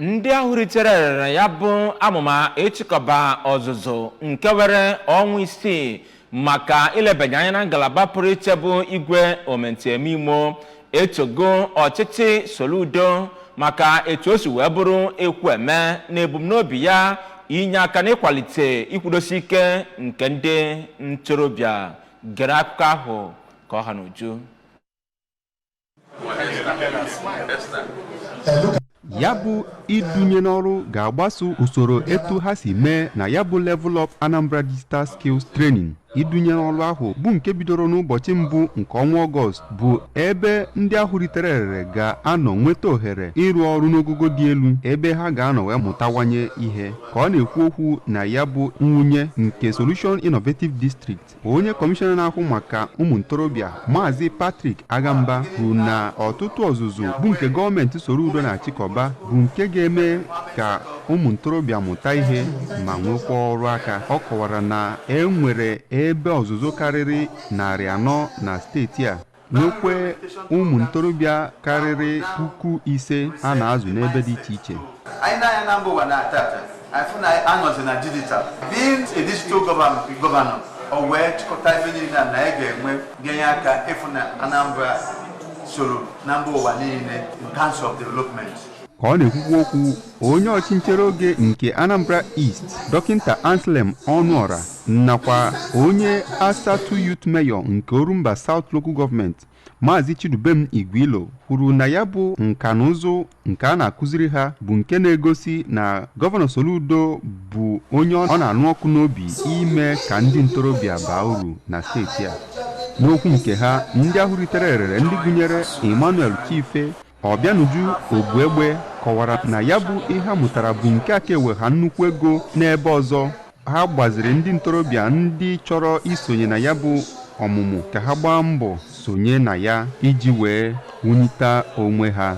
Ndị ahụ ritere erere ya bụ amụma ịchịkọba ọzụzụ nke were ọnwa 6 maka ilebanye anya na ngalaba pụrụ iche bụ igwe omentieme etogo ọchịchị Soludo maka etu o si wee bụrụ ekwu eme na ebumnobi ya inye aka n'ịkwalite ikwudosi ike nke ndị ntorobịa. Gere akụkọ ahụ ka ọ ha n'uju. Ya bụ idunye n'ọrụ ga-agbaso usoro etu ha si mee na ya bụ Level Up Anambra Digital Skills Training. Idunye n'ọrụ ahụ bụ nke bidoro n'ụbọchị 1 nke ọnwa Ọgọst, bụ ebe ndị ahụ ritere erere ga-anọ nweta ohere ịrụ ọrụ n'ogogo dị elu, ebe ha ga-anọ wee mụtawanye ihe. Ka ọ na-ekwu okwu na ya bụ nwunye nke Solution Innovative District, onye kọmishọna na-ahụ maka ụmụ ntorobịa, Maazị Patrick Aghamba, kwuru na ọtụtụ ọzụzụ bụ nke gọọmenti Soludo na-achịkọba bụ nke ga-eme ka ụmụ ntorobịa mụta ihe ma nwekwa ọrụ aka. Ọ kọwara na e nwere ebe ọzụzụ karịrị 400 na steeti a, nwekwe ụmụ ntorobịa karịrị 5,000 a na-azụ n'ebe dị iche iche. Anyị na-anya na mba ụwa na tata, anyị fụ na anọzi na digital. Being a digital governor, o wee chịkọta ebe niile a na anyị ga-enwe ga-enye aka ịfụ na Anambra soro na mba ụwa niile in terms of development. Ka ọ na-ekwukwa okwu, onye ọchị oge nke Anambra East, Dọkịta Anselm Ọnụọra, nakwa onye Asatu Youth Mayor nke Orumba South Local Government, Maazị Chidubem Igwilo, kwuru na ya bụ nka na ụzụ nke a na-akụziri ha bụ nke na-egosi na Gọvanọ Soludo bụ onye ọ na-anụ ọkụ n'obi ime ka ndị ntorobịa baa uru na steeti a. N'okwu nke ha, ndị ahụ ritere erere, ndị gụnyere Emmanuel Chife, Ọbịanuju Ogbuegbe, kọwara na ya bụ ihe ha mụtara bụ nke aka ewe ha nnukwu ego n'ebe ọzọ. Ha gbaziri ndị ntorobịa ndị chọrọ isonye na ya bụ ọmụmụ ka ha gbaa mbọ sonye na ya iji wee wulite onwe ha.